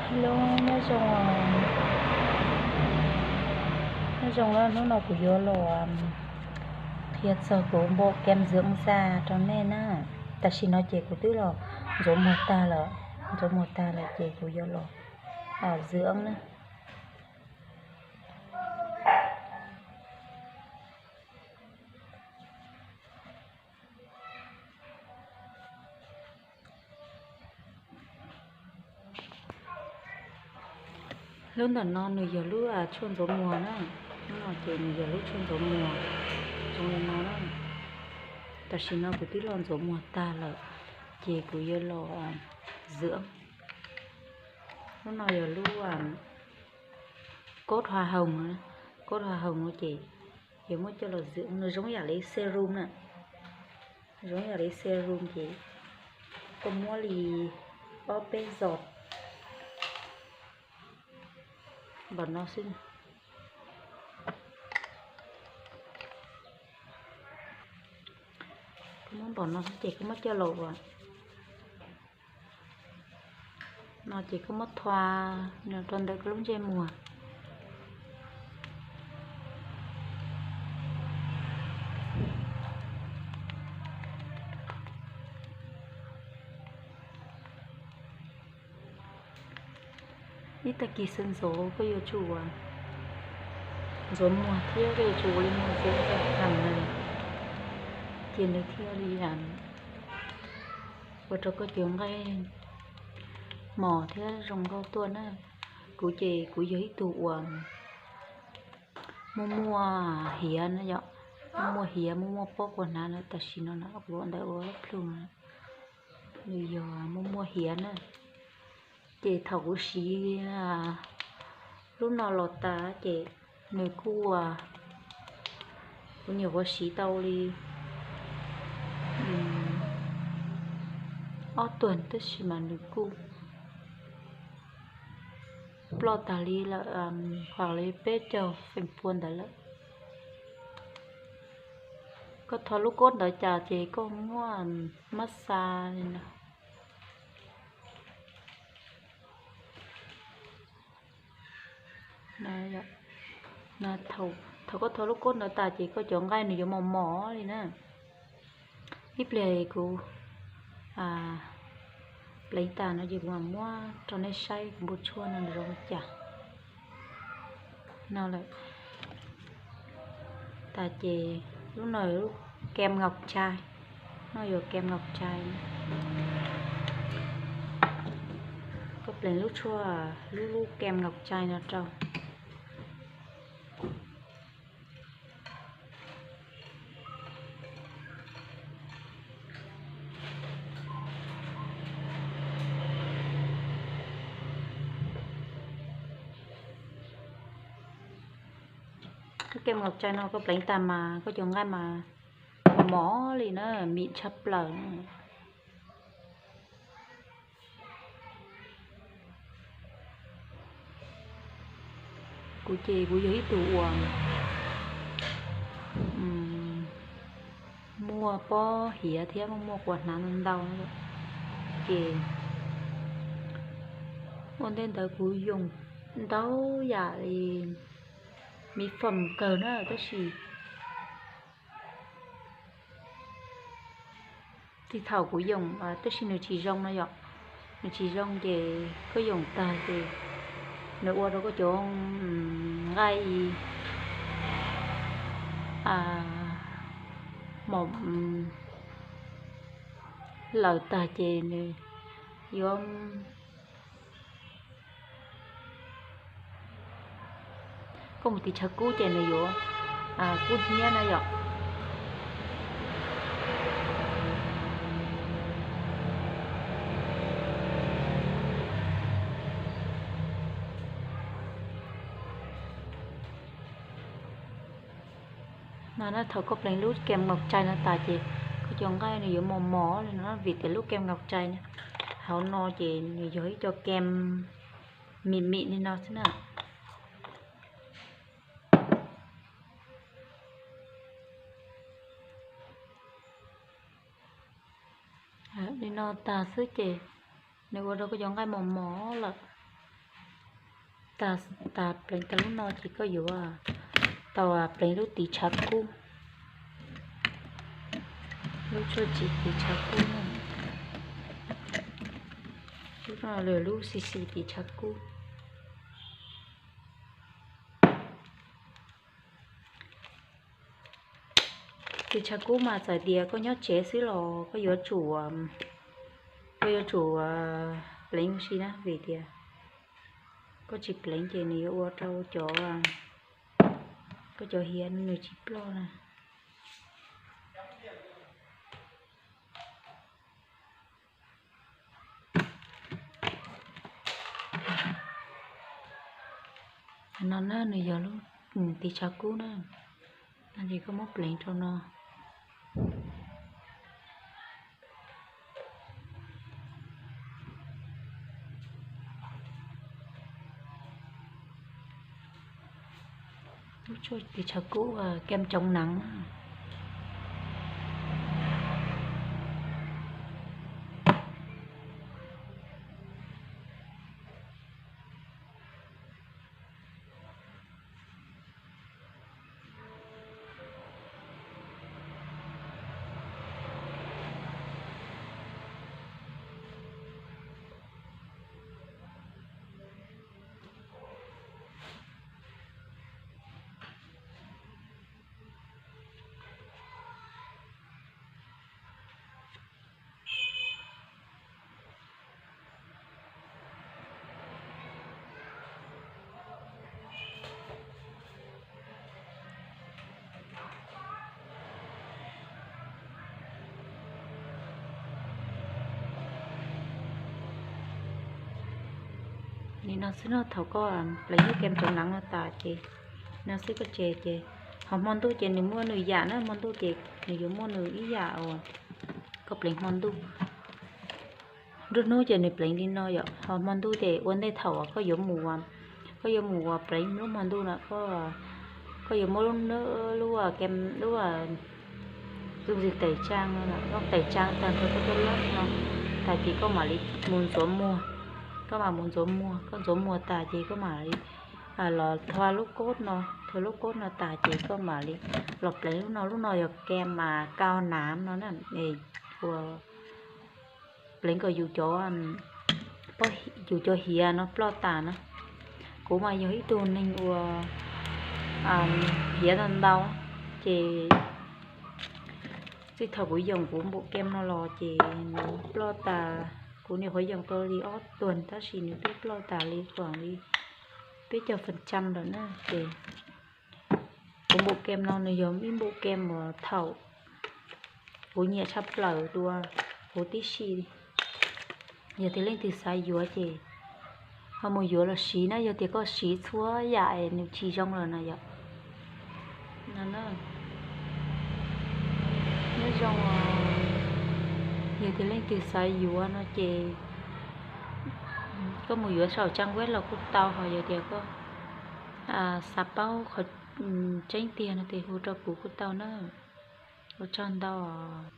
Hello, nyob zoo, nyob zoo na, hnub no kuv yuav los qhia txog kuv npau kem dưỡng da rau nej na. Tam sim no ces kuv twb los ntxuav muag tag lawm, ntxuav muag tag lawm ces kuv yuav los dưỡng na. Lub ntawm no nws yog lub tshuaj ntxuav muag na. Lub no ces nws yog lub tshuaj ntxuav muag zoo li no na. Tam sim no kuv twb los ntxuav muag tag lawm, ces kuv yuav los dưỡng. Lub no yog lub cốt hoa hồng, cốt hoa hồng no ces yog muab coj los dưỡng, nws zoo yam li serum na. Zoo yam li serum ces koj muab li ob peb giọt npaum no xwb. Koj muab npaum no xwb ces koj muab coj los ua no ces koj muab thua rau ntawm koj lub ntsej muag. Ib tag kis sawv ntxov koj yuav tsum ntxuav muag thiab koj yuav tsum ua li no thiab, ces nws thiaj li ua rau koj cov nqaij mos thiab zoo nkauj tuaj na. Kuv ces kuv yog ib tug uas muaj muaj hiav na yom, muaj muaj hiav, muaj muaj pob kua hnav na, tam sim no na kuv ua ntawd ua plhu, nws yog muaj muaj hiav na. Ces thaum kuv siv lub no los tas ces nws kuj, kuv nyuam qhuav siv tau li ob tuần tab sis mas nws kuj ploj tag li lawm, hos li peb caug feem pua ntawd lawm. Koj thov lub kod ntawd cas ces koj muab mab xa li no. Thaum koj thov lub kod ntawd tas ces koj cov nqaij nws yuav mos mos li na. Ib pliag kuv pleev tas no ces kuv mam muab rau nej saib kuv npau tshuaj no nws zoo li cas. No lawm. Tas ces lub no lub kem ngọc trai, no yuav kem ngọc trai. Koj pleev lub tshuaj, lub lub kem ngọc trai no rau. Lub kem ngọc trai no koj pleev tas mas koj cov nqaij mas mos mos li na, mịn tshaj plaws na. Kuv ces kuv yog ib tug uas muaj pob hiav thiab muaj muaj kua hnav ntau ntau, ces ua ntej ntawd kuv yoo ntau yam li mỹ phẩm kawg na, tab sis txij thaum kuv yoo, tab sis nws tsis zoo no yom, nws tsis zoo ces koj yoo tag ces nws ua rau koj cov nqaij mos lawm tag ces nws yuav, koj mus tiv tshav kub ces nws yuav kub hnyiab na yom. No na, thaum koj pleev lub kem ngọc trai no tas ces koj cov nqaij nws yuav mos mos li no vim tias lub kem ngọc trai hauv no ces nws yog ib co kem mịn mịn li no xwb na. Li no tag xwb ces nws ua rau koj cov nqaij mos mos lawm. Tas, tas pleev tas lub no ces koj yuav tau pleev lub tiv tshav kub, lub tshuaj tiv tshav kub no, lub no lawm lub xis xis tiv tshav kub. Tiv tshav kub mas txawm tias koj nyob tsev xwb los koj yuav tsum, koj yuav tsum pleev ua si na, vim tias koj tsis pleev ces nws yuav ua rau cov, koj cov hiav nws tsis ploj na. No na nws yog lub tiv tshav kub na, no ces koj muab pleev rau no. Lub tshuaj tiv tshav kub kem cov neev. Nim no xwb no thaum koj pleev lub kem cov neev no tas ces, no xwb koj tseg ces, ho hmo ntuj ces nws muaj nws yam na, hmo ntuj ces nws yuav muaj nws ib yam uas koj pleev hmo ntuj. Nruab hnub ces nws pleev li no yom, ho hmo ntuj ces ua ntej thaum koj yuav mus, koj yuav mus ua pleev lub hmo ntuj no, koj yuav muab lub, lub, lub dung dịch tẩy trang no, koj tẩy trang tag rau koj cov lab no tas ces koj mam li mus ntxuav muag, koj mam mus ntxuav muag, koj ntxuav muag tas ces koj mam li los thua lub cốt no, thua lub cốt no tas ces koj mam li los pleev lub no, lub no yog kem mas kau nav no na, ua pleev kom yus cov, yus cov hiav no ploj tas na. Kuv mas yog ib tug neeg uas hiav ntau ntau, ces txij thaum kuv yoom kuv npaum kem no los ces nws ploj tas, kuv nyuam qhuav yoom tau li ob tuần tab sis nws twb ploj tas li, kuv li peb caug phần trăm lawm na ces kuv npaum kem no nws yog ib npaum kem uas thaum kuv nyiam tshaj plaws dua huv tib si. Yog tias leej twg xav yuav ces ho mus yuav los siv na, yog tias koj siv txhua yam es nws tsis zoo lawm na yom. Nyob zoo, yog tias leej twg xav yuav no ces koj mus yuav saum trang web los kuj tau, ho yog tias koj xav paub qhov tseeb tiag no ces hu rau kuv kuj tau na. Ua tsaug ntau os.